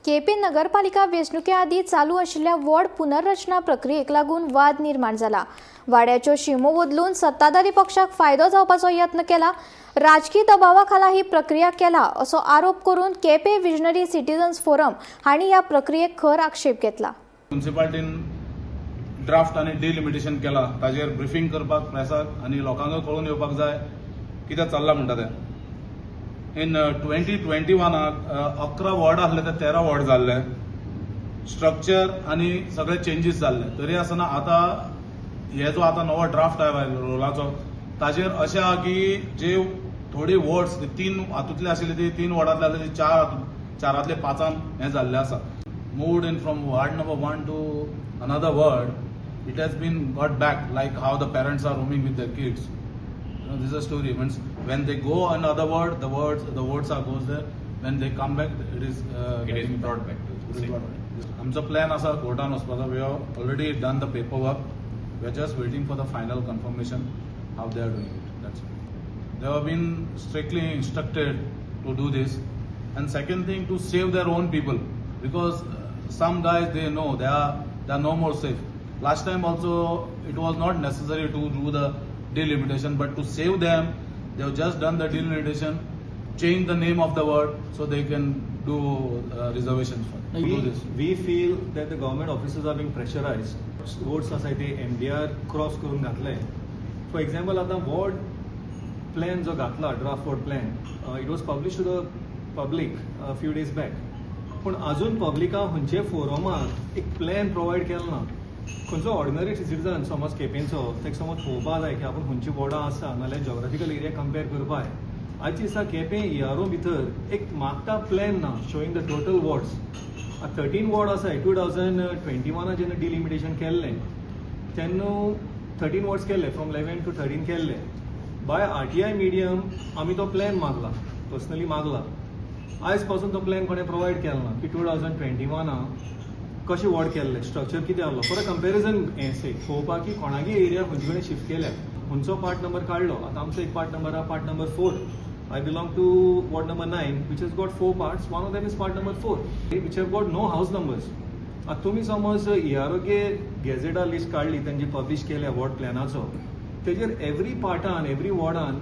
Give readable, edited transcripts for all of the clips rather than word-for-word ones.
केपें नगरपालिका वेंचणुके आदीं चालू आशिल्ल्या वॉर्ड पुनर्रचना प्रक्रियेक लागून वाद निर्माण जाला. वाड्याच्यो शिमो बदलून सत्ताधारी पक्षाक फायदो जावपाचो यत्न केला, राजकी दबावा खाला ही प्रक्रिया केला असो आरोप करून केपें विजनरी सिटीजन्स फोरम हांणी ह्या प्रक्रियेक खर आक्षेप घेतला. म्युन्सिपाल्टीन ड्राफ्ट आनी डिलिमिटेशन केला, ताजेर ब्रिफींग करपाक प्रेसाक आनी लोकांक कळून येवपाक जाय कितें चल्लां म्हणटा तें. इन 2021 आक 11 वॉर्ड आसले ते 13 वॉर्ड जाल्ले. स्ट्रक्चर आनी सगळे चेंजीस जाल्ले. तरी आसतना आतां हे जो आतां नवो ड्राफ्ट आयला रोलाचो, ताजेर अशें आहा की जे थोडी वॉर्ड्स तीन हातूंतले आशिल्ले, ते तीन वॉर्डांतले आसले, ते चार, चारांतले पांचान हें जाल्लें आसा. Moved in from ward number 1 to another ward, it has been got back, like how the parents are roaming with their kids. This is a story. Means when they go another ward, the votes are goes there. When they come back, it is It is getting brought back to It is same. Brought back. आमचो plan आसा कोर्टान वचपाचो. We have already done the paper work. We are just waiting for the final confirmation, how they are doing it. That's they have been strictly instructed to do this. And second thing, to save their own people, because some guys, they know they are no more safe. Last time also it was not necessary to do the delimitation, but to save them, they have just done the delimitation, change the name of the ward so they can do reservations for do We, this. We feel that the government officers are being pressurized. Votes आसाय ते MDR cross करून घातले. For example, आतां ward plan जो घातला, draft ward plan, it was publish to the public few days back, पूण अजून पब्लिका खंयचे फोरमाक एक प्लॅन प्रोवायड केलो ना. खंयचो ऑर्डिनरी सिटीजन समज केपेंचो, ताका समज पळोवपा जाय की आपूण खंयची वॉर्डां आसा, नाल्यार जॉग्राफिकल एरिया कंपेर करपा जाय. आयच्या दिसा केपें इआरओ भितर एक मागता प्लॅन ना showing the total wards. 13 ward आसाय. 2021 आ जेन्ना डिलिमिटेशन केल्लें तेन्ना 13 वॉर्ड्स केल्ले, फ्रॉम 11 टू 13 केल्ले. बाय आरटीआय मिडियम आमी तो प्लॅन मागला, पर्सनली मागला. आयज पासून तो प्लॅन कोणें प्रोवायड केलो ना की 2021 आ कशें वॉर्ड केल्ले, स्ट्रक्चर कितें आहलो, फॉर अ कंपॅरिजन हें से पळोवपाक की कोणागे एरिया खंयचे कडेन शिफ्ट केल्या, खंयचो पार्ट नंबर काडलो. आतां आमचो एक पार्ट नंबर आहा, part number 4. I belong to ward number 9, which has got four parts. One of them is part number 4, which have got no house numbers. आतां तुमी समज इआरओगे गॅझेटा लिस्ट काडली, तेंची पब्लिश केल्या वॉर्ड प्लॅनाचो, तेजेर एवरी पार्टान, एवरी वॉर्डान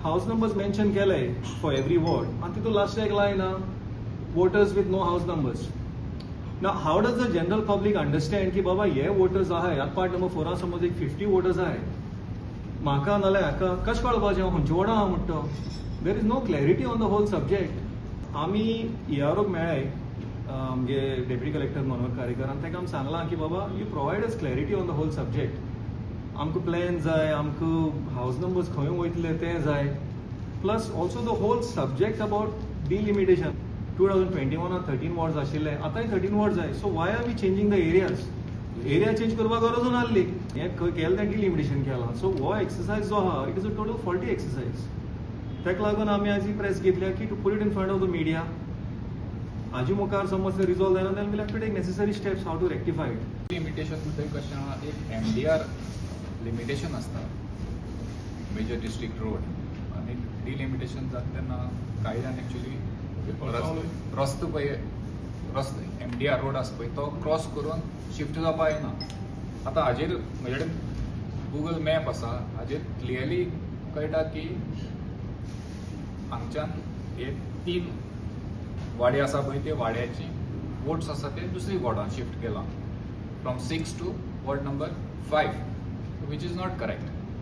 हावस numbers mention केले for every ward, आनी तितून लास्टाक एक लायन आहा, voters with no house numbers. Now, how does the general public understand की बाबा हे वोटर्स आहाय? आतां पार्ट नंबर फोरान समज एक 50 वोटर्स आहाय, म्हाका नाल्यार हाका कशें कळपाचें हांव खंयच्या वॉर्डां आहा म्हणटा तो? There is no clarity on the whole subject. आमी इआरओक मेळ्ळे, आमगे डेप्युटी कलेक्टर मनोहर कारेकर, आनी ताका आमी सांगलां की बाबा, you provide us clarity on the whole subject. आमकां प्लॅन जाय, आमकां हावस नंबर्स खंय वयतले ते जाय, plus also the whole subject about delimitation. 2021 आन 13 वॉर्ड्स आशिल्ले, आतांय 13 वॉर्ड जाय. So why are we changing the areas? Area change करपाक गरजूच नासली. हें केलें तें डिलिमिटेशन केलां. सो हो एक्सरसायज जो आहा, it is a total faulty exercise. ताका लागून आमी आयज ही प्रेस घेतल्या की to put it in front of the media. हाजे मुखार समज रिजॉल्व जायना, then we'll have to take necessary steps how to rectify it. Limitation मध्ये कशें आहा, एक एमडीआर लिमिटेशन आसता, मेजर डिस्ट्रिक्ट रोड, आनी डिलिमिटेशन जाता तेन्ना कायद्यान एक्चुली रस्तो पळय, रस्तो एमडीआर रोड आसा पळय, तो क्रॉस करून शिफ्ट जावपा येना. आतां हाजेर म्हजे कडेन गुगल मॅप आसा. हाजेर क्लियरली कळटा की हांगच्यान हे तीन वाडे आसा पळय, ते वाड्याची वोट्स आसा ते दुसरी वॉर्डान शिफ्ट केला, from 6 to ward number 5, which is not correct.